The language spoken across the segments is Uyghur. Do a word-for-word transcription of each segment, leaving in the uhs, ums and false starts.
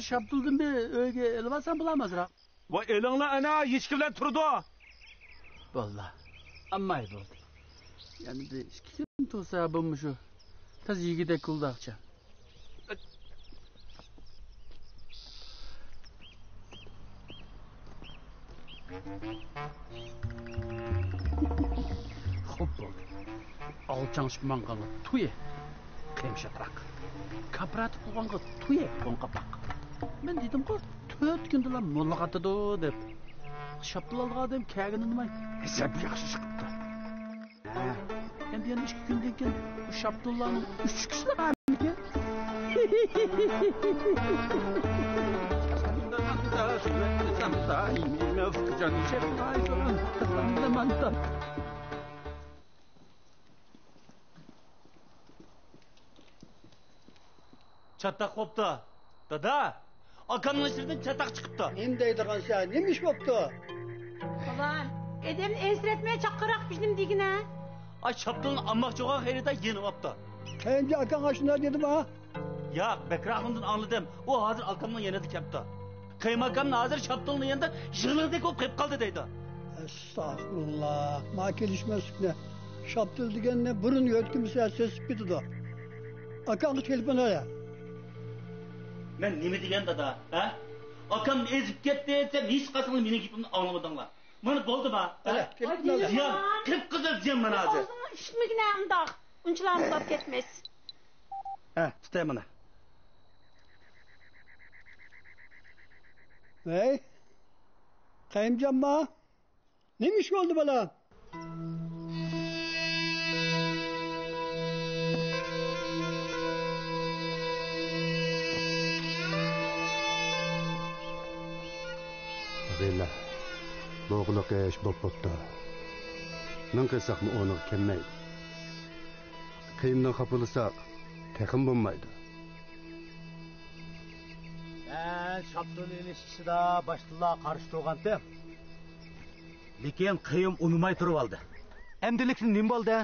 شاپتۇلدىن بىر ئۆيگە ئېلىۋالسام بولامدۇ ئازراق؟ ۋاي ئېلىڭلار ئەنە، يېچىكى بىلەن تۇرىدۇ. بولدى. ئامماي بولدى. يەنە بىر ئىككى كۈن تۇرسا بولمىشۇ. تازا يېگۈدەك بولدى ئاقچام. خوپ بولدى. ئالچاڭشىپ ماڭغانغا تويە، قېمىشاتراق. كاپىراتىپ قىلغانغا تويە، قوڭقاپاق. مەن دېدىمغۇ، تۆت كۈندىلا موللىغاتىدۇ دەپ. شاپتۇل ئالىدىغان ئادەم كەلگىنى نېماي، ئەجەب ياخشى چىقىپتۇ. ھە، ئەمدى يەنە ئىككى كۈندىن كېيىن بۇ شاپتۇللارنىڭ ئۈچ كىشىلىك ئامىكەن. چاتاق بوپتۇ. دادا، ئاكامنىڭ ئىچىدىن چاتاق چىقىپتۇ. نېمە دەيدىغانسەن؟ نېمە ئىش بوپتۇ؟ بالام، ئادەمنى ئەنسىرەتمەي چاققانراق بىر نېمە دېگىنە. ئاي، شاپتۇلنى ئالماقچى بولغان خېرىدار يېنىۋاپتۇ. قېيىنجى ئاكاڭ ئاشۇنداق دېدىمۇ؟ ياق، بەكرى ئاخۇندىن ئاڭلىدىم. ئۇ ھازىر ئاكامنىڭ يېنىدا كەپتۇ. قېيۇمئاكامنى ھازىر شاپتۇلنىڭ يېنىدا يىغلىغۇدەك بولۇپ قېلىپ قالدى دەيدۇ. ئەستەغپۇرۇللا، ما كېلىشمەسلىكنى. شاپتۇل دېگەننى بۇرۇن يۆتكىمىسە سېسىپ كېتىدۇ. ئاكاڭغا تېلېفون ئەيلە. مەن نېمە دېگەن دادا، ھە؟ ئاكامنى ئېزىپ كەتتى دېسەم، ھېچقايسىڭلار مېنىڭ گېپىمنى ئاڭلىمىدىڭلار. مانا بولدىما؟ ئەلە، ھە؟ كېلىپ قالدى. زىيان، قىپقىزىل زىيان مانا ھازىر. ئۆزۈڭ ئىشىتمىگىنە ئۇنداق. ئۇنچىلارمۇ ئۇزاپ كەتمەس. ھە، تۇتاي مانا. ھەي، قېيۇمجانما؟ نېمە ئىش بولدى بالا؟ ئاغىنىلەر، بولغۇلۇق ئىش بولۇپ بوپتۇ. مىڭ قىلساقمۇ ئورنىغا كەلمەيدۇ. قېيۇمدىن خاپا بولساق تېخىمۇ بولمايدۇ. مەن شاپتۇل ئېلىش ئىشىدا باشتىلا قارشى تۇرغانتىم. لېكىن قېيۇم ئۇنىماي تۇرۇۋالدى. ئەمدىلىكتە نېمە بولدى؟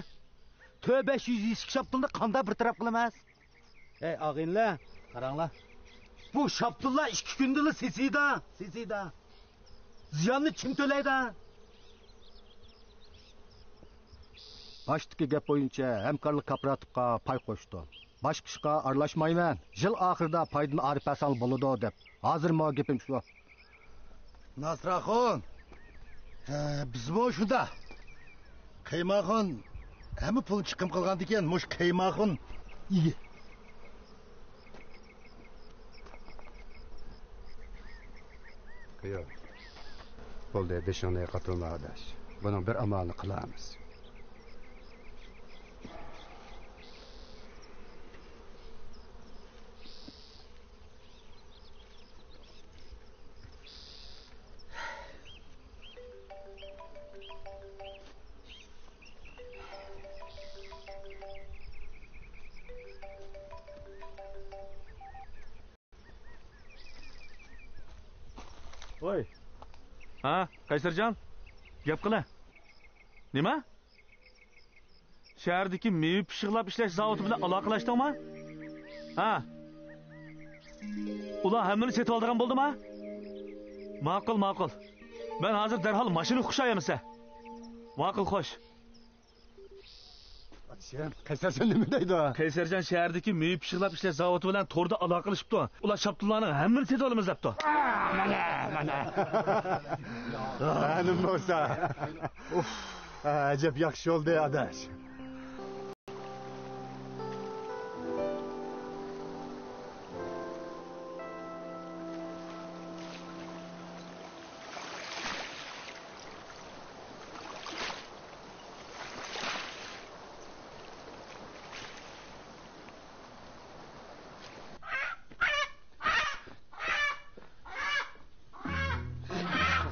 تۆت بەش يۈز يېشىك شاپتۇلنى قانداق بىر تەرەپ قىلىمىز؟ ھەي، ئاغىنىلەر، قاراڭلار. بۇ شاپتۇللار ئىككى كۈندىلا سېسىيدۇ، سېسىيدۇ. زىياننى كىم تۆلەيدۇ؟ باشتىكى گەپ بويىچە ھەمكارلىق كوپىراتىپقا پاي قوشتۇم. باشقا ئىشقا ئارىلاشمايمەن. يىل ئاخىرىدا پايدىنى ئايرىپ بەرسەڭلار بولىدۇ دەپ. ھازىر ماۋۇ گېپىم شۇ. ناسىر ئاخۇن، ھە، بىزمۇ شۇنداق. قېيۇم ئاخۇن ھەممە پۇلنى چىقىم قىلغاندىكىن، مۇشۇ قېيۇم ئاخۇن ئىگە. ياق. بولدى، بېشىڭنى قاتۇرما، ئاداش. بۇنىڭ بىر ئامالىنى قىلارمىز. ۋاي. ھە، قەيسەرجان، گەپ قىلە. نېمە؟ شەھەردىكى مېۋە پىششىقلاپ ئىشلەش زاۋۇتى بىلەن ئالاقىلەشتىڭما؟ ھە. ئۇلار ھەممىنى سېتىۋالىدىغان بولدىما؟ ماقۇل، ماقۇل. مەن ھازىر دەرھال ماشىنا قۇشايمىسە. ماقۇل، خوش. ئاچىسى، قەيسەرجان نېمە دەيدۇ؟ قەيسەرجان شەھەردىكى مېۋە پىششىقلاپ ئىشلەش زاۋۇتى بىلەن توردا ئالاقىلىشىپتۇ. ئۇلار شاپتۇللارنىڭ ھەممىنى سېتىۋالىمىز دەپتۇ. مانا، مانا. ھە، نېمە بولسا. ئۇف، ئەجەب ياخشى بولدى، ئاداش.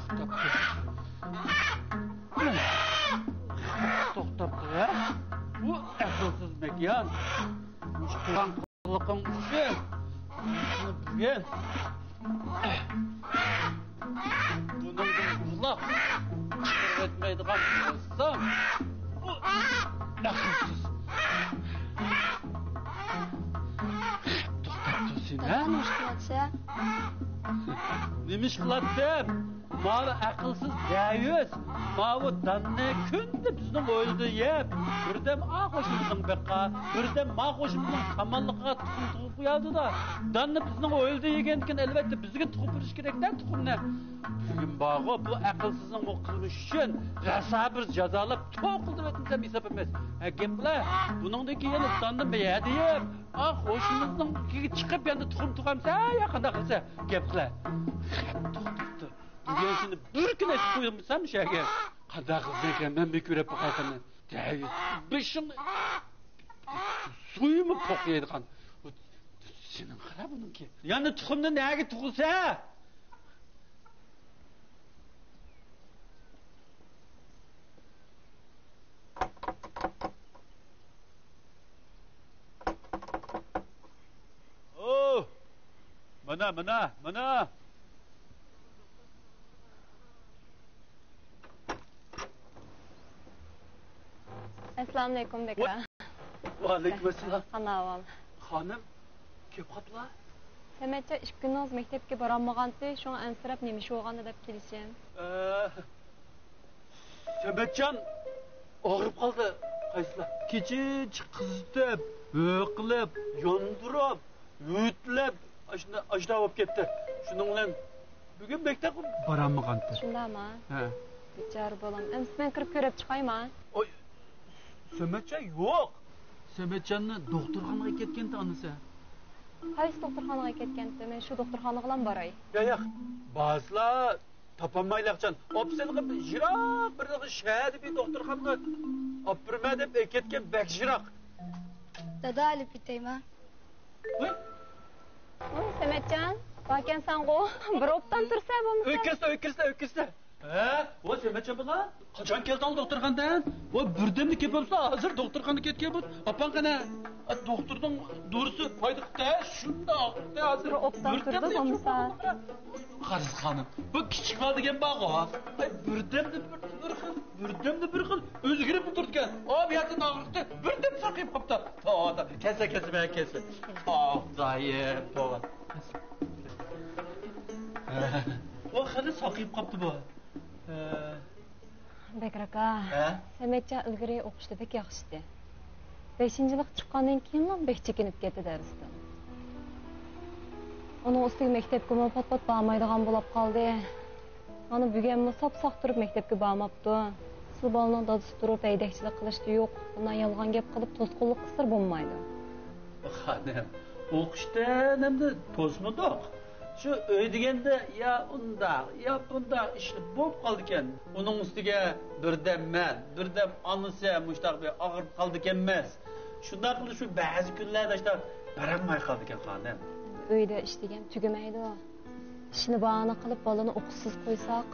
توختاپ تۇر. توختاپ تۇر، ھە؟ بۇ ئەقىلسىز مەكياز. مۇشۇ قىلغان قىلىقىڭ ئۈچۈن بۈگۈن بۇنىڭدىن ئۇزۇنراق ئۆتمەيدىغان بولسام، بۇ ئەقىلسىز. توختاپ تۇر. سېنى، ھە؟ نېمە ئىش قىلاتسەن؟ نېمە ئىش قىلاتتىم؟ ماۋۇ ئەقىلسىز دەيۈس، ماۋۇ داننى كۈندە بىزنىڭ ھويلىدا يەپ، بىردەم ئا قوشنىمىزنىڭ بېقىغا، بىردەم ما قوشنىمىزنىڭ سامانلىقىغا تۇخۇم تۇغۇپ قوياۋاتىدۇ. داننى بىزنىڭ ھويلىدا يېگەندىكىن، ئەلۋەتتە، بىزگە تۇغۇپ بېرىش كېرەك-دە تۇخۇمنى. بۈگۈن بارغۇ، بۇ ئەقىلسىزنىڭ بۇ قىلمىشى ئۈچۈن راسا بىر جازالاپ توقۇلدۇرۇۋېتىمسەن ھېساب ئەمەس. ھە، گەپ بىلەن، بۇنىڭدىن كېيىن داننى بۇ يەردە يېيىپ، ئا، قوشنىمىزنىڭكىگە چىقىپ، يەنە تۇخۇم تۇغامسەن يا قانداق قىلسا، گەپ قىلە. توختاپتۇ. بۈگۈن سېنى بىر كۈن ئېتىپ قويمىسام شەگە. قانداق قىلساكەن، مەن بىر كۆرۈپ باقاي سېنى. دەي، بېشىڭ سۇيىمۇ پوق يەيدىغان. سېنىڭ قارا بۇنىڭكى. يەنە تۇخۇمنى نەگە تۇغىسەن؟ ئو، مانا، مانا، مانا. ئەسسالامۇئەلەيكۇم، بەك. ۋەئەلەيكۇم ئەسسالام. قانداق ئەھۋال؟ خانىم، كېلىپ قاپلا؟ سەمەتجان ئىككى كۈندىن مەكتەپكە بارالمىغانتى، شۇڭا ئەنسىرەپ نېمە ئىش بولغاندۇ دەپ كېلىشىم. ئە، سەمەتجان ئاغرىپ قالدى، قايسىلا؟ كېچىچە قىزىتىپ، ھۆ قىلىپ، ياندۇرۇپ، ھۆتلەپ، ئاشۇنداق، ئاشۇنداق بولۇپ كەتتى. شۇنىڭ بىلەن بۈگۈن مەكتەپكە بارالمىغانتى. شۇنداقما؟ ھە. بىچارە بالام. ئەمسە مەن كىرىپ كۆرۈپ چىقايما؟ ئوي، سەمەتجان يوق. سەمەتجاننى دوختۇرخانىغا كەتكەنتى ئانىسى. قايسى دوختۇرخانىغا كەتكەنتى؟ مەن شۇ دوختۇرخانىغىلا باراي. ياق، ياق. بارسىلا تاپالمايلاقچان. ئاپىسىنىڭ يىراق بىر شەھەردە بىر دوختۇرخانىغا ئاپىرىمەن دەپ ئەكەتكەن، بەك يىراق. دادا، ئېلىپ كېتەيما؟ ۋاي. ۋاي، سەمەتجان، باركەنسەنغۇ. بىر ئوبدان تۇرسا بولمىسا. ئۆكۈرسە، ئۆكۈرسە، ئۆكۈرسە. ھە؟ ۋاي، سەمەتجان بالا، قاچان كەلدىڭ دوختۇرخانىدىن؟ ۋاي، بىردەمدە كېلىپ بولسا، ھازىر دوختۇرخانىغا كەتكەن بۇ. ئاپاڭ قېنى؟ ئە، دوختۇرنىڭ دورىسى پايدا قىپتۇ، شۇنداق ئاغرىقتى ھازىر. بىر ئوبدان بىردەمدە تۇردى بولمىسا. قارىسى خانىم، بۇ كىچىك بالا دېگەن بارغۇ. ئاي، بىردەمدە بىر، بىر خىل، بىردەمدە بىر خىل ئۆزگىرىپ تۇرىدىكەن. ئا، بۇ يەردىن ئاغرىقتى، بىردەم ساقىيىپ قاپتۇ. توۋا، توۋا. كەلسە، كەلسە، مەن كەلسە. ئاھ، زايىم، توۋا. ئۇ خېلى ساقىيىپ قاپتۇ بۇ. ھە. بەكرى ئاكا، ھە؟ سەمەتجان ئىلگىرى ئوقۇشتا بەك ياخشى ئىدى. بەشىنچى يىلغا چىققاندىن كېيىنلا بەك چېكىنىپ كەتتى دەرستىن. ئۇنىڭ ئۈستىگە مەكتەپكىمۇ پات-پات بارمايدىغان بولۇپ قالدى. مانا بۈگۈنمۇ ساپ-ساق تۇرۇپ مەكتەپكە بارماپتۇ. ئەسلى بالىنىڭ دادىسى تۇرۇپ ھەيدەكچىلىك قىلىشتا يوق. بۇنداق يالغان گەپ قىلىپ توسقۇنلۇق قىلسا بولمايدۇ. خانىم، ئوقۇشتىن ئەمدى توسمىدۇق. شۇ ئۆي دېگەندە يا ئۇنداق، يا بۇنداق ئىشلار بولۇپ قالىدىكەن. ئۇنىڭ ئۈستىگە بىردەم مەن، بىردەم ئانىسى مۇشۇنداق بىر ئاغرىپ قالىدىكەنمىز. شۇنداق قىلىپ شۇ بەزى كۈنلەردە شۇنداق بارالماي قالىدىكەن خانىم. ئۆيدە ئىش دېگەن تۈگىمەيدۇ. ئىشنى باھانە قىلىپ بالىنى ئوقۇشسىز قويساق،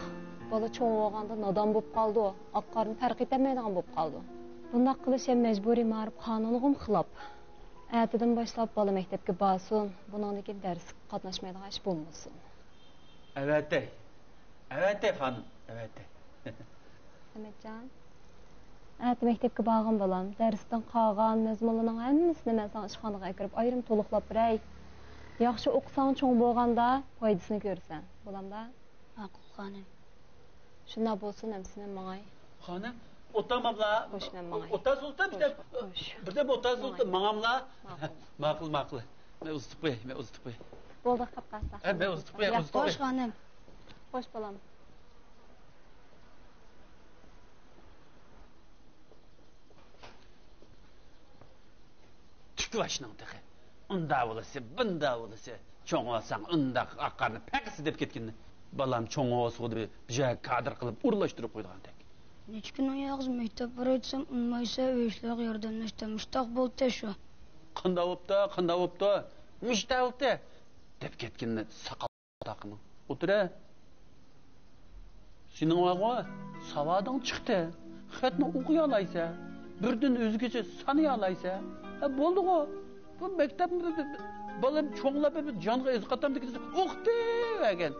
بالا چوڭ بولغاندا نادان بولۇپ قالىدۇ، ئاق قارىنى پەرق ئېتەلمەيدىغان بولۇپ قالىدۇ. بۇنداق قىلىش ھەم مەجبۇرىي مائارىپ قانۇنىغىمۇ خىلاپ. ئەتىدىن باشلاپ بالا مەكتەپكە بارسۇن، بۇنىڭدىن كېيىن دەرسكە قاتناشمايدىغان ئىش بولمىسۇن. ئەۋەتەي، ئەۋەتەي خانىم، ئەۋەتەي. سەمەتجان، ئەتە مەكتەپكە بارغىن بالام. دەرستىن قالغان مەزمۇنلارنىڭ ھەممىسىنى مەن ساڭا ئىشخانىغا ئەكىرىپ ئايرىم تولۇقلاپ بېرەي. ياخشى ئوقۇساڭ چوڭ بولغاندا پايدىسىنى كۆرىسەن. بولامدا؟ ماقۇل خانىم. شۇنداق بولسۇن، ئەمىسە مەن ماڭاي. خانىم، ئولتۇرماملا. خوش، مەن ماڭاي. ئولتۇرسىز، ئولتۇرسىز، خوش، بىردەم، خوش. بىردەم ئولتۇرسىز، ماڭاي. ماڭاملا. ماقۇل. ماقۇل، ماقۇل. مەن ئۇزىتىپ قوياي، مەن ئۇزىتىپ قوياي. بولدى، قاپقالسا. ھە، مەن ئۇزىتىپ قوياي، ئۇزىتىپ قوياي. خوش خانىم. خوش بالام. تۈكۈۋاشنىڭ تېخى. ئۇنداق بولىسى، بۇنداق بولىسى. چوڭ بولساڭ ئۇنداق ئاق قارنى پەقىسى دەپ كەتكىنى. بالام چوڭ بولسىغۇ دەپ بىر جايغا كادىر قىلىپ ئورۇنلاشتۇرۇپ قويىدىغاندەك. نەچچە كۈننىڭ ياغىسى مەكتەپ باراي دېسەم ئۇنىمايسەن، ئۆي ئىشلىرىغا ياردەملەشتە مۇشتاق بولدى شۇ. قانداق بوپتۇ، قانداق بوپتۇ؟ مۇشتاق بوپتۇ دەپ كەتكىنىنى ساقال. تاقىنىڭ. ئولتۇرە. سېنىڭ بارغۇ، ساۋادىڭ چىقتى. خەتنى ئوقۇيالايسەن. بىردىن ئۆزگىچە سانىيالايسەن. ھە، بولدىغۇ. بۇ مەكتەپنى بىر، بىر، بىر، بالام چوڭلاپ بىر جانغا ئېزىق ئاتامدىكى دېسە، ئوقۇتۇۋەرگىن.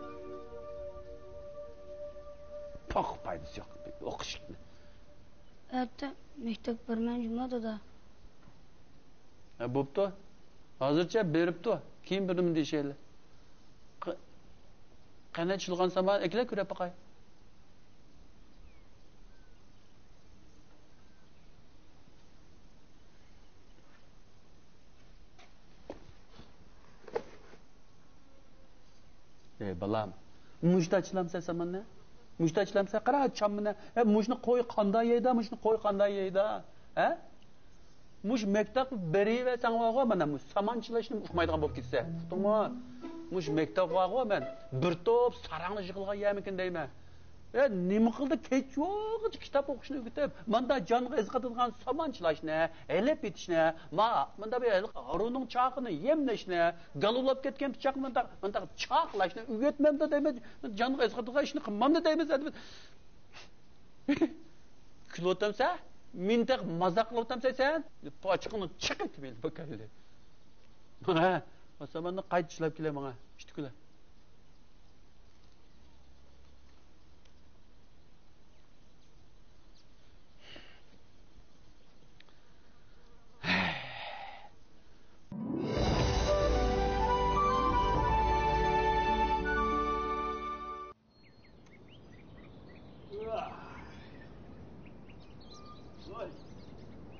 پوق پايدىسى يوق ئوقۇشلۇقنى. ئەتە مەكتەپ بارىمەن جۇما دادا. ھە، بوپتۇ. ھازىرچە بېرىپتۇ، كېيىن بىر نېمە دېيىشەيلى. ق-، قېنى، چىلغان سامان ئەكىلە، كۆرۈپ باقاي. ئەي بالام، مۇشتا چىلامسەن ساماننى؟ مۇشتا چىلامسەن؟ قارا، چاممىنى. ئە، مۇشۇنى قوي قاندا يەيدۇ، مۇشۇنى قوي قاندا يەيدۇ. ھە؟ مۇشۇ مەكتەپكە بېرىۋەرسەڭ بارغۇ، مانا مۇشۇ سامان چىلاشنى ئۇقمايدىغان بولۇپ كېتىسەن. ئۇقتۇڭمۇ؟ مۇشۇ مەكتەپ بارغۇ، مەن بىر توپ ساراڭنى يىغىلغان يەرمىكىن دەيمەن. ئە، نېمە قىلدى؟ كەچ يوغىچە كىتاب ئوقۇشنى ئۆگىتىپ، ماندا جانغا ئېزىقىدىغان سامان چىلاشنى، ھېلىپ ئېتىشنى، ما، ماندا بىر ھېلىقى ھارۇننىڭ چاقىنى يەملەشنى، گالۇۋلاپ كەتكەن پىچاقنى مانداق، مانداق چاقلاشنى ئۆگەتمەمدۇ دەيمەن، جانغا ئېزىقىدىغان ئىشنى قىلمامدۇ دەيمەن سەن. كۈلۈۋاتامسەن؟ مېنى تېخى مازاق قىلىۋاتامسەن سەن؟ پاچىقىڭنى چېقىۋېتىمەن بۇ كەلدى. ھە، ساماننى قايتا چىلاپ كېلە ماڭا، ئىشتە كۈلە. ۋاي.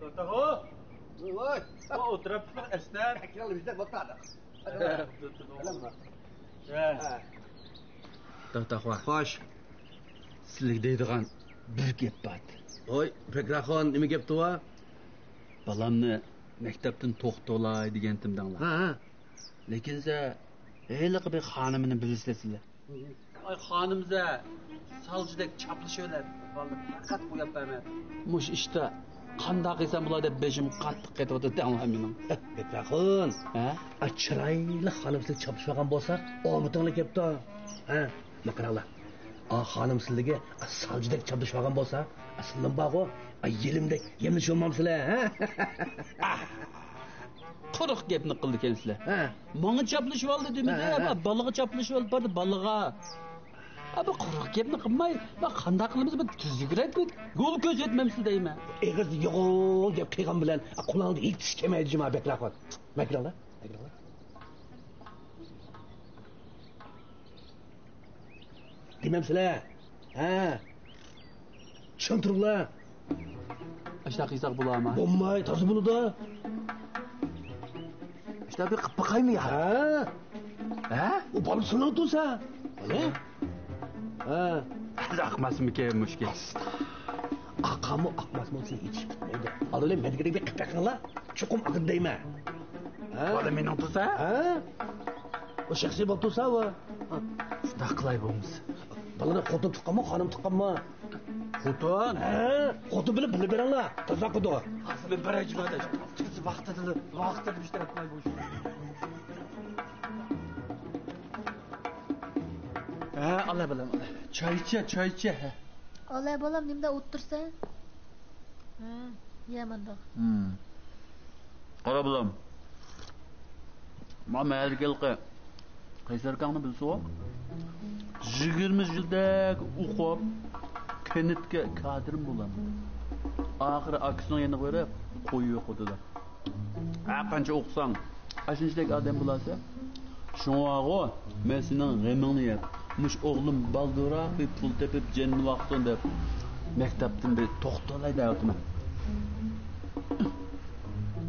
توختاغۇ. ۋاي. ئولتۇرۇپتۇ ئەسنەر. ئەكرەم بىزدە بولۇپ قالدى. توختاغۇ. توختاغۇ. خوش. سىزگە دەيدىغان بىر گەپ بار. ۋاي، بەكرەخان، نېمە گەپتۇ ۋا؟ بالامنى مەكتەپتىن توختىتىۋالاي دېگەنتىم دەڭلار. ھە، ھە. لېكىن سە ھېلىقى بىر خانىمنى بىلىسىلەر سىلەر. ئاي خانىمزە، سالچىدەك چاپلىشىۋېلىپ، بالىنى پەقەت قويۇپ بەرمەيدۇ. مۇشۇ ئىشتا قانداق قىلسام بولار دەپ بېشىم قاتتىق قېتىۋاتىدۇ دەڭلار مېنىڭ. بەكرەخان. ھە؟ ئا، چىرايلىق خانىم سىلەر چاپلىشىۋالغان بولسا، ئامىتىڭلار كەپتۇ. ھە؟ ماقاراڭلار. ئا، خانىم سىلىگە، ئا، سالچىدەك چاپلىشىۋالغان بولسا، ئا، سىلىم بارغۇ، ئا، يېلىمدەك يەملىشىۋالمامسىلەر، ھە؟ قۇرۇق گەپنى قىلىدىكەنسىلەر. ھە. ماڭا چاپلىشىۋالدى دېمىدى، ھە، ھە، ھە. بالىغا چاپلىشىۋالدى، بالىغا. ھە، بىر قۇرۇق گەپنى قىلماي، بىر قانداق قىلىمىز، بىر تۈزۈكرەك بىر يول كۆرسەتمەمسىز دەيمەن. ئېغىز يوغان گەپ قىلغان بىلەن، قۇلاقنى ھېچ ئىشلىمەيدۇ جۇما بەكرەخان. ماكراللا، ماكراللا. دېمەمسىلەر؟ ھە. چۈشەندۈرۈڭلار. ئاشۇنداق قىلساق بولامۇ؟ بولماي، تازا بولىدۇ. ئاشۇنداق بىر قىلىپ باقايمۇ يا؟ ھە. ھە؟ ئۇ بالىنى سېنىڭ تۇرسا. ھە؟ ھە. ئاقماسمىكىن مۇشۇ گەپ؟ ئاقامۇ ئاقماسمۇ سېنى ھېچ كۈتمەيدۇ. ئالدى بىلەن مەن دېگەندەك بىر قىلىپ بېقىڭلار. چوقۇم ئاقىدۇ دەيمەن. ھە؟ بالا مېنىڭ تۇرسا؟ ھە؟ ئۇ شەخسىي بالا تۇرسا ئۇ. شۇنداق قىلاي بولمىسا. بالىنى خوتۇن تۇغقانمۇ، خانىم تۇغقانمۇ؟ خوتۇن. ھە، خوتۇن بىلەن بىللە بېرىڭلار. تازا قىدۇ. ھازىر مەن بېرەي جۇماداش. تېز ۋاقتىدا، ۋاقتىدا بىر ئىش تەرەپ قىلاي بولسا. ھە، ئالا بالام، ئالا. چاي ئىچە، چاي ئىچە، ھە. ئالا بالام، نېمىدە ئولتۇرسەن؟ ھە، يە مانداق. ھىم. قارا بالام. ما مەھەللىدىكى قەيسەر ئاكاڭنى بىلسىغۇ؟ يىگىرمە يىلدەك ئوقۇپ، كەنتكە كادىرمۇ بولالمىدى. ئاخىرى ئاكىسىنىڭ يېنىغا بېرىپ، قوي يوقىتىدۇ. ھە، قانچە ئوقۇساڭ، ئاشۇنچىلىك ئادەم بولارسەن. شۇڭاغۇ، مەن سېنىڭ غېمىڭنى يەپ، مۇشۇ ئوغلۇم بالدۇرراق بىر پۇل تېپىپ، جېنىنى باقسۇن دەپ، مەكتەپتىن بىر توختىتىۋالاي دەۋاتىمەن.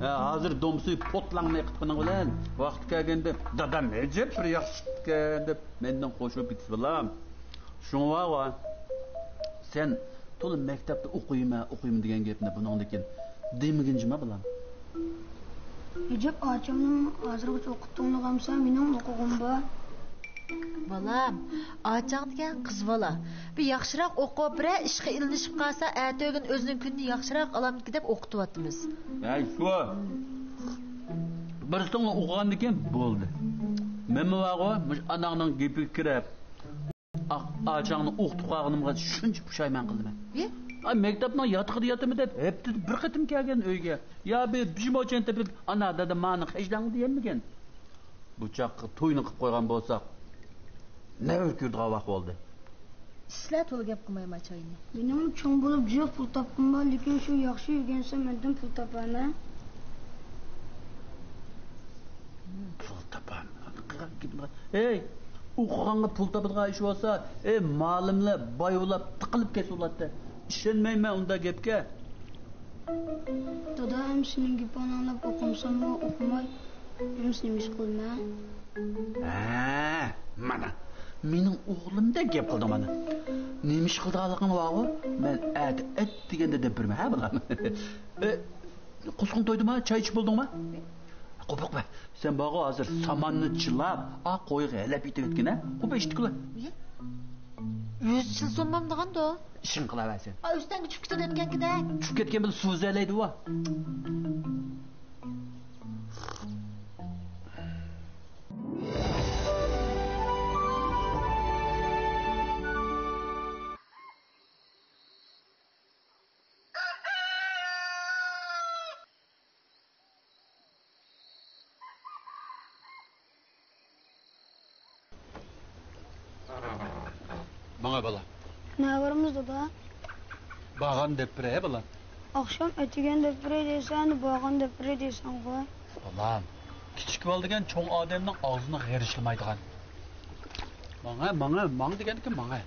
ھە، ھازىر دومسۇي پوتلاڭنى ئېقىتقىنىڭ بىلەن، ۋاقتى كەلگەندە، دادام ئەجەب بىر ياخشى چىقىپتىكەن دەپ، مەندىن قوشۇلۇپ كېتىسىز، بالام. شۇڭا، سەن تولا مەكتەپتە ئوقۇيمەن، ئوقۇيمەن دېگەن گەپنى بۇنىڭدىن كېيىن دېمىگىن جۇما، بالام. ئەجەب، ئاچامنىڭ ھازىرغىچە ئوقۇتتۇڭلىغامسا، مېنىڭ ئوقۇغۇم بار. بالام، ئاچاڭ دېگەن قىز بالا. بىر ياخشىراق ئوقۇپ، بىرەر ئىشقا ئىلىنىشىپ قالسا، ئەتىگۈن ئۆزىنىڭ كۈنىنى ياخشىراق ئالامدىكىن دەپ ئوقۇتۇۋاتىمىز. ھەي، شۇ. بىرسىڭلار ئوقۇغاندىكىن بولدى. مەنمۇ بارغۇ، مۇشۇ ئاناڭنىڭ گېپىگە كىرىپ، ئا-، ئاچاڭنى ئوقۇتۇپ قالغىنىمغا شۇنچە پۇشايمان قىلىمەن. ھە؟ ئاي، مەكتەپنىڭ ياتىقىدا ياتىمەن دەپ، ھەپتىدە بىر قېتىم كەلگەن ئۆيگە. يا بىر پىژما چەن تېپىپ، ئانا، دادا، مانا خەجلەڭ دېيەلمىگەن. بۇ چاغقا توينى قىلىپ قويغان بولساق، نەۋرە كۆرىدىغان ۋاق بولدى. سىلەر تولا گەپ قىلمايما چاينى. مېنىڭمۇ چوڭ بولۇپ جىق پۇل تاپقۇم بار، لېكىن شۇ ياخشى ئۆگەنسەم، مەندىن پۇل تاپارمەن. پۇل تاپام. ھەي، ئوقۇغانغا پۇل تاپىدىغان ئىش بولسا، ئەي، مالىملار باي بولاپ تىقىلىپ كەتسە بولاتتى. ئىشەنمەيمەن ئۇنداق گەپكە. دادا، ئەمىسە سېنىڭ گېپىڭنى ئاڭلاپ ئوقۇمىساممۇ ئوقۇماي، ئەمىسە نېمە ئىش قىلىمەن؟ ھە، مانا، مېنىڭ ئوغلۇمدەك گەپ قىلدىڭ مانا. نېمە ئىش قىلىدىغانلىقىڭ بارغۇ؟ مەن ئەتە ئەتىگەندە دەپ بېرىمەن، ھە، بالام؟ ئە، قورسىقىڭ تويدىما؟ چاي ئىچىپ بولدۇڭما؟ قوپۇق بە. سەن بارغۇ ھازىر ساماننى چىلاپ، ئا، قويغا ھەلەپ ئېتىۋەتكىن، ھە؟ قوپە ئىشتىكلا. ئۆزى چىلسۇنمامدىغاندۇ. ئىشىڭ قىلاۋەرسەن. ئا، ئۆستەڭگە چۈشۈپ كېتىدىكەنكىدە. چۈشۈپ كەتكەن بىلەن سۇ ئۈزەلەيدۇ. ماڭا بالا. نەگە بارىمىز دادا؟ بارغان دەپ بېرەي بالا. ئاخشام ئەتىگەن دەپ بېرەي دەيسەن، بارغان دەپ بېرەي دەيسەنغۇ. بالام، كىچىك بالا دېگەن چوڭ ئادەمنىڭ ئاغزىنى غېرىشلىمايدىغان. ماڭا، ماڭا، ماڭ دېگەندىكىن ماڭا.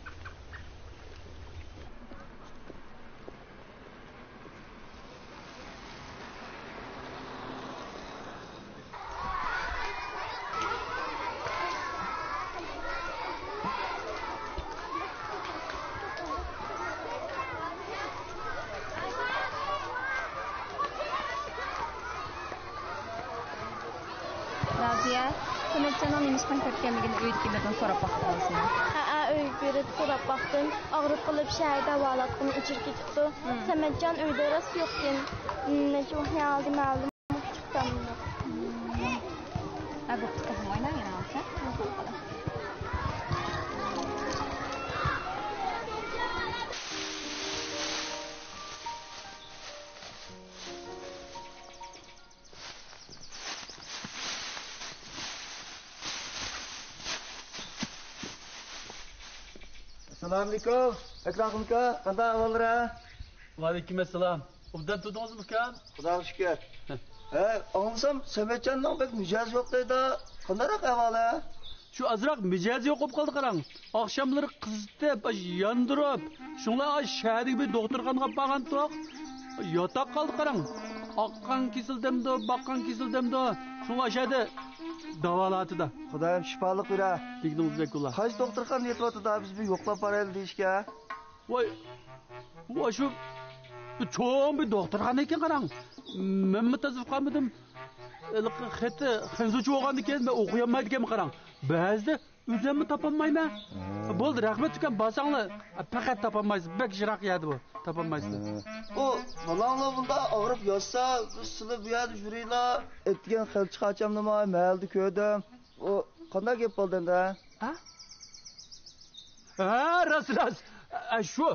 رازىيە، سەمەتجاننىڭ نېمىشقا كەتكەنلىكىنى ئۆيدىكىلەردىن سوراپ باققىن. ھەئە، ئۆيگە بېرىپ سوراپ باقتىم. ئاغرىپ قېلىپ شەھەردە داۋالاتقىنى ئۆچۈرۈپ كېتىپتۇ. سەمەتجان ئۆيدە راست يوقكەن. نەچچە ۋاقىت ھالدا مەلۇم. ھە، بوپتۇ، قىزىم، ئويناڭ يەنە. ئەسسالامۇئەلەيكۇم، ئەكرەم ئاكا، قانداق ئەھۋاللار، ھە؟ ۋەئەلەيكۇم ئەسسالام. ئوبدان تۇردىڭىزمۇ، ئۇكام؟ خۇداغا شۈكۈر. ھە، ئاڭلىسام، سەمەتجاننىڭ بەك مىجەزى يوق دەيدۇ. قانداقراق ئەھۋالى؟ شۇ ئازراق مىجەزى يوق بولۇپ قالدى، قاراڭ. ئاخشاملىرى قىزىتىپ، ئاش ياندۇرۇپ، شۇڭلار ئاش شەھەردىكى بىر دوختۇرخانىغا بارغانتۇق. ياتاق قالدى، قاراڭ. ئاققان كېسىلى دەمدۇ، باققان كېسىلى دەمدۇ، شۇڭلار ئاشەدە داۋالاتىدۇ. خۇدايىم شىپالىق بېرە. دېگىنىڭىزدەك بولا. قايسى دوختۇرخانا يېتىۋاتىدۇ؟ بىز بىر يوقلاپ بارايلى دېيىشكە. ۋاي، ۋاي، شۇ چوڭ بىر دوختۇرخانا ئىكەن، قاراڭ. مەنمۇ تازا ئۇقالمىدىم. ھېلىقى خېتى خەنزۇچە بولغاندىكىن مەن ئوقۇيالمايدىكەنمەن، قاراڭ. بەزىدە ئۆزۈممۇ تاپالمايمەن. ھە. بولدى، رەھمەت، ئۇكام، بارساڭلار، پەقەت تاپالمايسىز. بەك يىراق يەردە بۇ، تاپالمايسىز. ھە. ئۇ بالاڭلار بۇنداق ئاغرىپ ياتسا، بىز سىلەر بۇ يەردە يۈرۈڭلار. ئەتىگەن خېلى چىقارچامدىما مەھەلدە كۆردۈم. ئۇ قانداق گەپ بولدى ئەمدى؟ ھە؟ ھە، راست، راست. ئە، شۇ.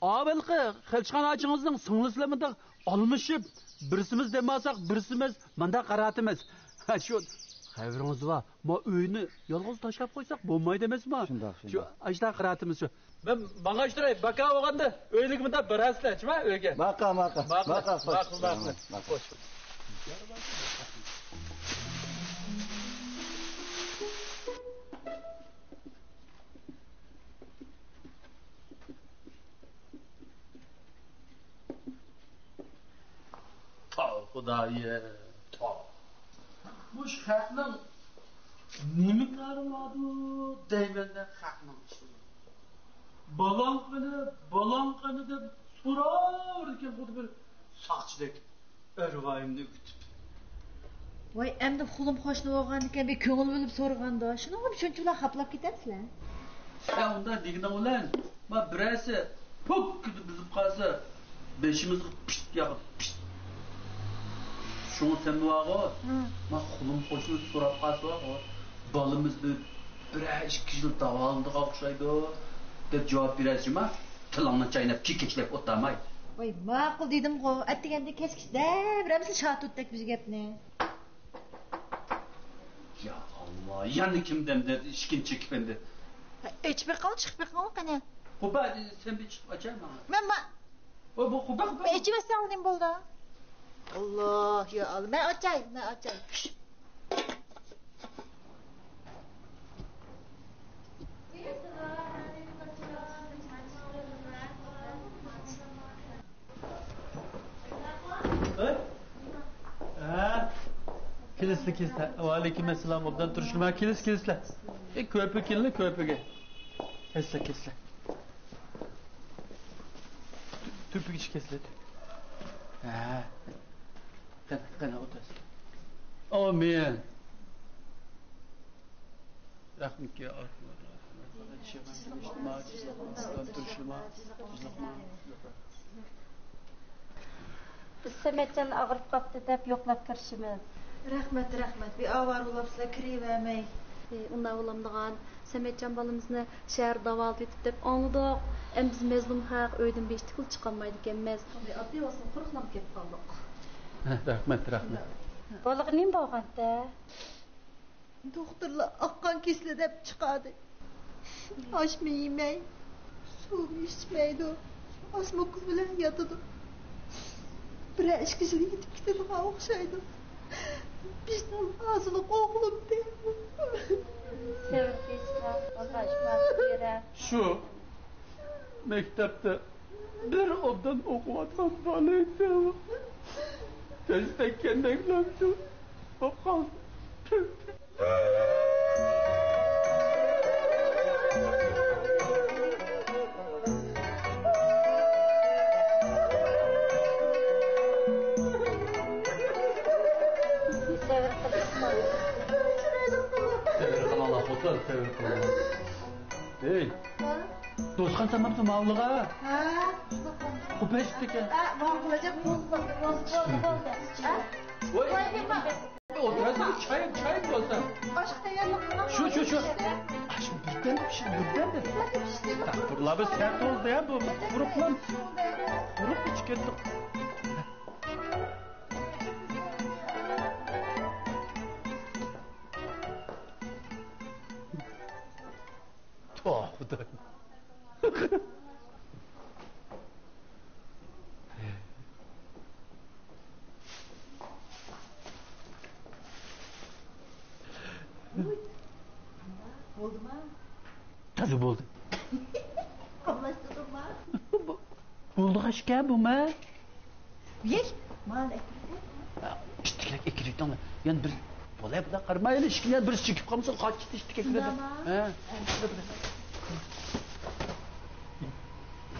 ئاۋۋالقى خەلچىخان ئاچىڭىزنىڭ سىڭلىسىلەر مۇنداق ئالمىشىپ، بىرسىمىز دەم ئالساق، بىرسىمىز مانداق قاراتىمىز. ھە، شۇ خەۋىرىڭىز بار. ما ئۆينى يالغۇز تاشلاپ قويساق بولمايدۇ ئەمەسما؟ شۇنداق، شۇ شۇنداق. ئاشتا قاراتىمىز شۇ. مەن ماڭاشتۇراي، باكا بولغاندا ئۆيلۈكمىدە باراسىلەر، چىما ئۆيگە. ماقا، ماقا، ماقا، ماقا، خوش. ماقۇل، ماقۇل. ماقا. خوش. تاۋ خۇدايىم، تاۋ. مۇشۇ خەقنىڭ نېمە كارى باردۇ دەيمەن-دە خەقنىڭ ئىشىنى. بالاڭ قېنى، بالاڭ قېنى دەپ سوراۋېرىدىكەن خۇددى بىر ساقچىدەك. ئەرۋايىمنى ئۆگىتىپ. ۋاي، ئەمدى خۇلۇم قوشنا بولغاندىكىن بىر كۆڭۈل بۆلۈپ سورىغاندۇ. شۇنىڭغىمۇ شۇنچىۋالا خاپىلاپ كېتەمسىلەر؟ سەن ئۇنداق دېگىنىڭ بىلەن، ما بىرەرسى پوككىدە بۇزۇپ قالسا، بېشىمىزغا پىت ياغىدۇ، پىت. شۇڭا سەن بارغۇ، ھە. ما خۇلۇم قوشنا سوراپ قالسا بارغۇ، بالىمىز بىر، بىرەر ئىككى يىل داۋالىنىدىغان ئوخشايدۇ، دەپ جاۋاب بېرەرسىز جۇما. تىلىڭنى چايناپ، كېكەچلەپ ئولتۇرماي. ۋاي، ماقۇل دېدىمغۇ، ئەتىگەندە كەچكىچە دەۋرەمسە شاتۇتتەك بىر گەپنى. يا ئاللا، يەنە كىم دەمدە ئىشىكنى چېكىپ ئەمدى؟ ئېچىپ بېقىڭ، چىقىپ بېقىڭ قېنى. قوپا، سەن بىر چىقىپ ئاچاي ماڭا. مەن، مەن. ۋاي، بۇ قوپا، قوپا. ئېچىۋەتسەڭ نېمە بولدى؟ ئاللا، يا ئاللا، مەن ئاچاي، مەن ئاچاي. كېلىسىلە. ۋەئەلەيكۇم ئەسسالام. ئوبدان تۇرۇشلىما. كېلىسىلە، كېلىسىلە. ئى، كۆرپە كېلىڭلار، كۆرپىگە. كېلىسىلە، كېلىسىلە. تۆپىگىچە كېلىسىلە، تۆپە. ھە. قېنى، قېنى، ئولتۇرسىلە. ئامىن. رەھمەتكە ئارتمىدى. بىز سەمەتجان ئاغرىپ قاپتۇ دەپ يوقلاپ كىرىشىمىز. رەھمەت، رەھمەت. بىر ئاۋارە بولاپسىلەر، كىرىۋەرمەي. ئى، ئۇنداق بولامدىغان. سەمەتجان بالىمىزنى شەھەردە داۋالىتىۋېتىپتۇ دەپ ئاڭلىدۇق. ئەمدى بىز مەزلۇم خەق ئۆيدىن بىر ئىشتىكىلا چىقالمايدىكەنمىز. ئاددىي بولسىمۇ، قۇرۇقلام كېلىپ قالدۇق. رەھمەت، رەھمەت. بالىغا نېمە بولغانتى؟ دوختۇرلار ئاق قان كېسىلى دەپ چىقاردى. ئاشمۇ يېمەي، سۇمۇ ئىچمەيدۇ. ئاسما كۈن بىلەن ياتىدۇ. بىرەر ئىككى يىل يېتىپ كېتىدىغان ئوخشايدۇ. بىزنىڭ نازلىق ئوغلۇمدەك. سەۋر قىلسىلا، ئاللا شىپاسى بېرە. شۇ مەكتەپتە بىر ئوبدان ئوقۇۋاتقان بالا ئىدى. تەستەككەندەكلا بولۇپ قالدى. سەۋر قىلىڭلار، خوتۇن، سەۋر قىلىڭلار. ھەي، دوستخان تاماقتا ماۋۇلىغا. ھە، شۇنداق. قوپايسىز تېكە. ھە، ماڭا بولىدىغان بولدى، بولدى، بولدى، بولدى. ھە؟ ۋاي، ئولتۇراسىز، چاي، چاي بولسا. ئاشقا تەييارلىق قىلىڭ. شۇ، شۇ، شۇ. ئاشۇ بىردەم، شۇ بىردەم. ئەستەغپۇرۇللا، بىز سەت بولدى يا، بۇ قۇرۇقلام. قۇرۇق ئىچىپ كەتتۇق. توۋا، خۇدايىم. بولدىما؟ تازا بولدى. قاملاشتۇردۇڭما؟ بولدى ئىكەن بۇ، مە. يەي، مانا ئەكىرىپ. ئىتتىكلەپ ئەكىرىۋېتىڭلار. يەنە بىر بولاي، بۇنداق قارىمايلى، ئىشىكنى يەنە بىرسى چېكىپ قالمىسۇن، قاچىپ كېتىشتىكى. شۇنداقمۇ؟ ھە.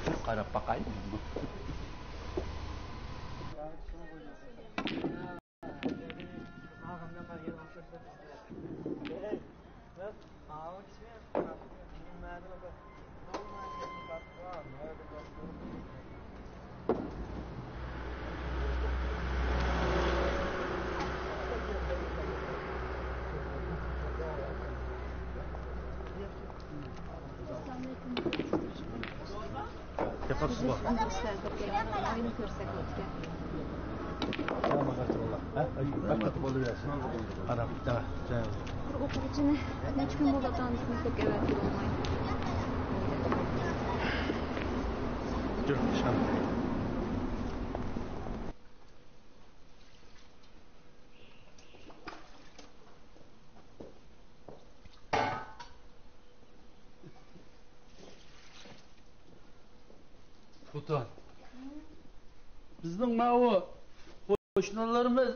بىر قاراپ باقايلى. ياقاپسىزغۇ؟ بىز ئۇنىۋېرسىتېتقا كەلگەن ئاينى كۆرسەك بولىدىكەن. قاراپ، بىر ئوقۇغۇچىنى نەچچە كۈن بولۇپ ئاتا-ئانىسىنى كۆرۈپ ئەۋەتكىلى بولمايدۇ. يۈر، ئىشخانا. خوتۇن، بىزنىڭ ماۋۇ قوشنىلىرىمىز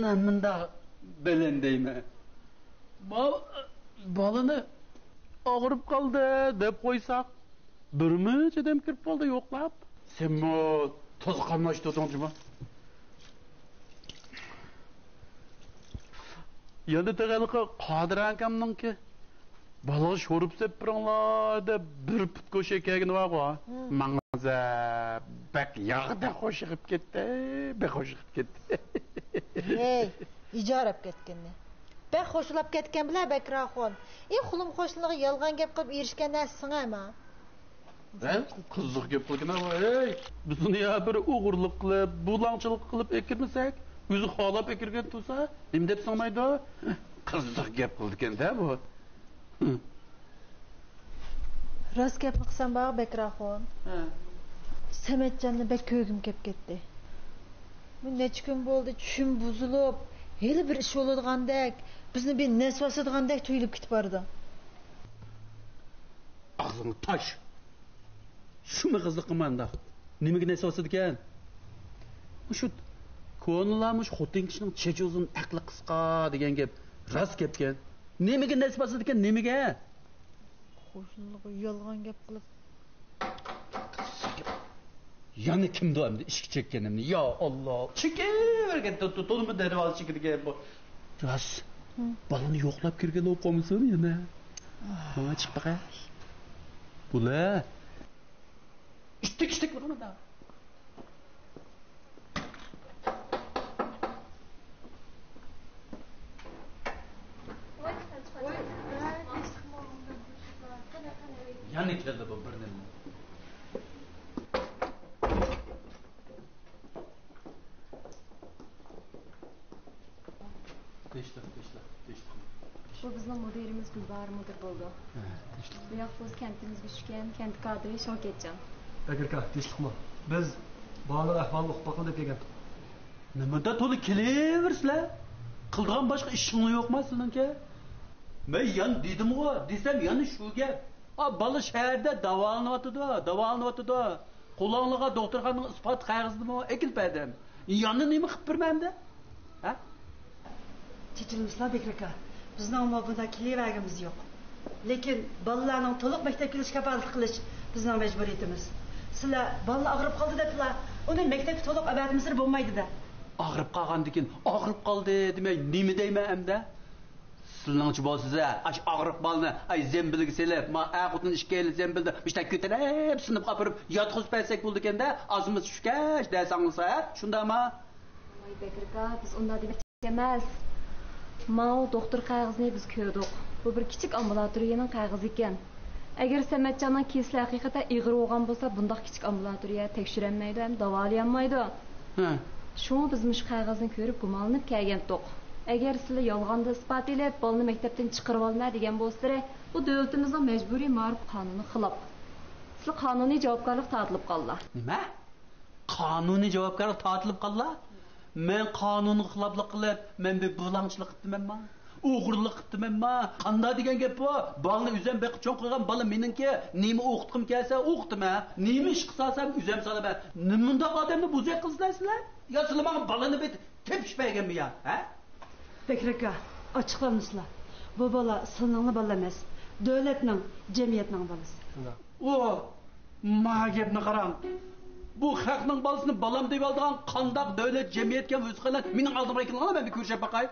نېمانداق بەلەن دەيمەن. ماۋۇ بالىنى ئاغرىپ قالدى دەپ قويساق، بىر مۇنچە ئادەم كىرىپ قالدى يوقلاپ. سەنمۇ تازا قاملاشتۇردۇڭ جۇمۇ. يەنە تېخى ھېلىقى قادىر ئاكامنىڭكى، بالىغا شورپا سېلىپ بېرىڭلار دەپ بىر پۇت گۆشى كەلگىنى بارغۇ. ماڭزا بەك ياغدەك خوش يېقىپ كەتتى، بەك خوش يېقىپ كەتتى. ھەي، ئىجارەپ كەتكىنى. بەك خوشلاپ كەتكەن بىلە بەكرى ئاخۇن. ئى، خۇلۇم قوشنىغا يالغان گەپ قىلىپ ئېرىشكەن نەرسە سىڭەيما. ھە؟ قىزىق گەپ قىلغىنا، ھەي! بىز ئۇنى يا بىر ئوغرىلىق قىلىپ، بۇلاڭچىلىق قىلىپ ئەكىرمىسەك، ئۆزى خالاپ ئەكىرگەن تۇرسا، نېمە دەپ سىڭمايدۇ؟ قىزىق گەپ قىلىدىكەن-دە بۇ. راست گەپنى قىلسام بار، بەكرى ئاخۇن. ھە. سەمەتجاننى بەك كۆرگۈم كەپ كەتتى. بۇ نەچچە كۈن بولدى، چۈشۈم بۇزۇلۇپ، ھېلى بىر ئىش بولىدىغاندەك، بىزنى بىر نەسۋا سېتىدىغاندەك تۇيۇلۇپ كېتىپ بارىدۇ. ئاغزىڭنى تاش! شۇ مېغىزلىققا مانداق. نېمىگە نەسۋا سېتىدىكەن؟ شۇ كونىلار مۇشۇ خوتۇن كىشىنىڭ چېچى ئۇزۇن، ئەقلى قىسقا دېگەن گەپ راست گەپكەن. نېمىگە نەس باسىدىكەن، نېمىگە؟ قوشنىلارغا يالغان گەپ قىلىپ. يەنە كىمدۇ ئەمدى ئىشىك چەككەن ئەمدى؟ يا ئاللا، چېكىۋەرگەن، تو-، تو-، تولىمۇ دەرۋازا چېكىدىكەن بۇ. راست. ھە. بالىنى يوقلاپ كىرگەن بولۇپ قالمىسۇن يەنە؟ ماڭا چىقىپ باقاي. بۇلە. ئىتتىك، ئىتتىك بۇلىمۇ دا. يەنە كەلدى بۇ بىر نېمە. تىنچلىق، تىنچلىق، تىنچلىق. بۇ بىزنىڭ مۇدىرىمىز گۈلباھار مۇدىر بولىدۇ. ھە، تىنچلىق. بۇ ياق بولسا كەنتىمىزگە چۈشكەن، كەنت كادىرى شاۋكەتجان. بەكرىكا، تىنچلىقمۇ؟ بىز بالىنىڭ ئەھۋالىنى ئۇقۇپ باققىلى دەپ كەلگەنتۇق. نېمىدا تولا كېلىۋېرىسىلەر؟ قىلىدىغان باشقا ئىشىڭلار يوقما سىلىنىڭكى؟ مەن يەنە دېدىمغۇ، دېسەم يەنە شۇ گەپ. ئا، بالا شەھەردە داۋالىنىۋاتىدۇ، داۋالىنىۋاتىدۇ. قولۇڭلارغا دوختۇرخانىنىڭ ئىسپات قەغىزىنىمۇ ئەكېلىپ بەردىم. يەنە نېمە قىلىپ بېرىمەن ئەمدى؟ ھە؟ چېچىلمىسىلا بەكرىكا. بىزنىڭمۇ بۇنداق كېلىۋەرگىنىمىز يوق. لېكىن بالىلارنىڭ تولۇق مەكتەپكە كېلىشىگە كاپالەتلىك قىلىش بىزنىڭ مەجبۇرىيىتىمىز. سىلەر بالىلا ئاغرىپ قالدى دەپلا ئۇنى مەكتەپكە تولۇق ئەۋەتمىسىلا بولمايدۇ-دە. ئاغرىپ قالغاندىكىن ئاغرىپ قالدى دېمەي نېمە دەيمەن ئەمدى؟ سىلىنىڭچە بولسىزە، ئاش ئاغرىق بالىنى، ئاي، زەمبىلگە سېلىپ، ما ئەر خوتۇن ئىككىيلەن زەمبىلدە مۇشۇنداق كۆتۈرۈپ، سىنىپقا ئاپىرىپ ياتقۇزۇپ بەرسەك بولىدىكەندە، ئازمىز چۈشكەچ دەرس ئاڭلىسا، ھە؟ شۇنداقما؟ ۋاي بەكرىكا، بىز ئۇنداق دېمەكچى ئەمەس. ماۋۇ دوختۇر قەغىزىنى بىز كۆردۇق. بۇ بىر كىچىك ئامبۇلاتورىيەنىڭ قەغىزى ئىكەن. ئەگەر سەمەتجاننىڭ كېسىلى ھەقىقەتەن ئېغىر بولغان بولسا، بۇنداق كىچىك ئامبۇلاتورىيە تەكشۈرەلمەيدۇ ھەم داۋالىيالمايدۇ. ھە. شۇڭا بىز مۇشۇ قەغەزنى كۆرۈپ گۇمانلىنىپ كەلگەنتۇق. ئەگەر سىلەر يالغاندا ئىسپات ئېلىپ، بالىنى مەكتەپتىن چىقىرىۋالىمەن دېگەن بولسىلىرى، بۇ دۆلىتىمىزنىڭ مەجبۇرىي مائارىپ قانۇنىغا خىلاپ. سىلەر قانۇنىي جاۋابكارلىققا تارتىلىپ قالىلا. نېمە؟ قانۇنىي جاۋابكارلىققا تارتىلىپ قالىلا؟ مەن قانۇنغا خىلاپلىق قىلىپ، مەن بىر بۇلاڭچىلىق قىپتىمەنما؟ ئوغرىلىق قىپتىمەنما؟ قانداق دېگەن گەپ بۇ؟ بالىنى ئۆزۈم بېقىپ چوڭ قىلغان بالا مېنىڭكى. نېمە ئوقۇتقۇم كەلسە ئوقۇتىمەن. نېمە ئىشقا سالسام ئۆزۈم سالىمەن. نېمە مۇنداق ئادەمنى بوزەك قىلىسىلەر سىلەر؟ يا سىلەر ماڭا بالىنى بىر تېپىش بەرگەنمۇ يا؟ ھە؟ بەكرەككە، ئاچچىقلانمىسىلا. بۇ بالا سىلىنىڭلا بالا ئەمەس. دۆلەتنىڭ، جەمئىيەتنىڭ بالىسى. ئۇ، ما گەپنى قاراڭ. بۇ خەقنىڭ بالىسىنى بالام دەۋالىدىغان قانداق دۆلەت، جەمئىيەتكەن ۋۆزخەلەت مېنىڭ ئالدىمغا كېلىڭلار، مەن بىر كۆرۈشۈپ باقاي.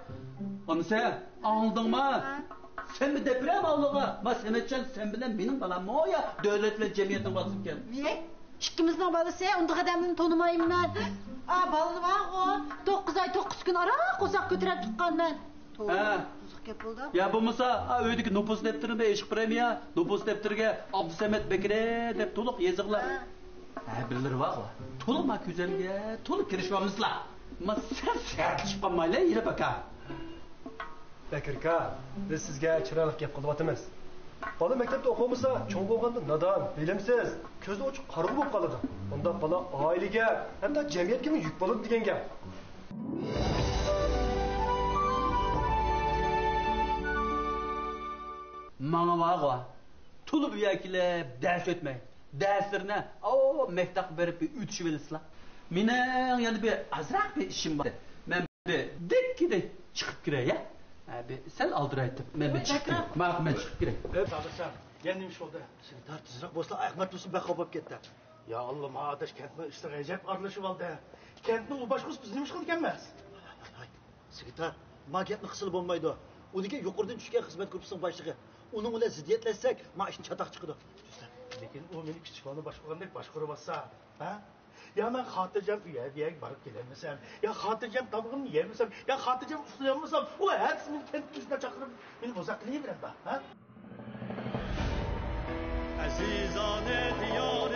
ئانىسى، ئاڭلىدىڭما؟ سەن بىر دەپ بېرە ماۋۇلارغا. ما سەمەتجان، سەن بىلەن مېنىڭ بالاممۇ يا دۆلەت بىلەن جەمئىيەتنىڭ بالىسىمىكەن؟ مېنىڭ؟ ئىككىمىزنىڭ بالىسى، ئۇنداق ئادەمنى تونۇمايمەن. ئا، بالىنى بارغۇ، توققۇز ئاي، توققۇز كۈن ئاران قورساق كۆتۈرۈپ تۇغقانمەن. ھە. بۇزۇق گەپ بولدى. يا بولمىسا، ئا، ئۆيدىكى نوپۇس دەپتىرىنى ئېچىپ بېرەيمۇ يا؟ نوپۇس دەپتىرىگە ئابدۇسەمەت بەكرى دەپ تولۇق يېزىغىلا. ھە. ھە، بىرلىرى بارغۇ. تولۇق ما كۈزەمگە، تولۇق كىرىشىۋالمىسىلا. ما سەل سەتلىشىپ قالمايلى، يېرى باكا. بەكرىكا، بىز سىزگە چىرايلىق گەپ قىلىۋاتىمىز. بالا مەكتەپتە ئوقۇمىسا، چوڭ بولغاندا نادان، بىلىمسىز، كۆزى ئوچۇق قارىغۇ بولۇپ قالىدۇ. ئۇنداق بالا ئائىلىگە، ھەتتا جەمئىيەتكىمۇ يۈك بولىدۇ دېگەن گەپ. ماڭا بارغۇ، تولا بۇ يەرگە كېلىپ دەرس ئۆتمەي، دەرسلىرىنى ئاۋۇ مەكتەپكە بېرىپ بىر ئۆتۈشۈۋېلىسىلا. مېنىڭ يەنە بىر ئازراق بىر ئىشىم بار. مەن بىر دىككىدە چىقىپ كىرەي، يا؟ ھە، بىر سەل ئالدىرايتتىم. مەن بىر چىقىپ كىرەي. ماقۇل، مەن چىقىپ كىرەي. ئەي، سابىرجان، يەنە نېمە ئىش بولدى؟ سېكرېتار تېزرەك بولسا، ئەخمەت تۇرسۇن بەك خاپا بولۇپ كەتتى. يا ئاللا، ما ئاداش كەنتنىڭ ئىشلىرىغا ئەجەب ئارىلىشىۋالدى. كەنتنىڭ ئۇ باشقۇرۇسى بىز نېمە ئىش قىلىدىكەنمىز؟ ھاي، ھاي، ھاي. سېكرېتار، ما گەپنى قىلسىلا بولمايدۇ. ئۇنىڭكى يۇقىرىدىن چۈشكەن خىزمەت گۇرۇپپىسىنىڭ باشلىقى. ئۇنىڭ بىلەن زىددىيەتلەشسەك، ما ئىشتىن چاتاق چىقىدۇ. لېكىن ئۇ مېنى كىچىك بالىنى باشقۇرغاندەك باشقۇرۇۋاتسا، ھە؟ يا مەن خاتىرجەم ئۇ يەر بۇ يەرگە بارىپ كېلەلمىسەم، يا خاتىرجەم تامىقىمنى يېيەلمىسەم، يا خاتىرجەم ئۇخلىيالمىسام، ئۇ ھەتتىسى مېنى كەنتكە ئىشىنا چاقىرىپ، مېنى بوزەك قىلىۋېرەمدۇ، ھە؟ ئەزىزانە دىيار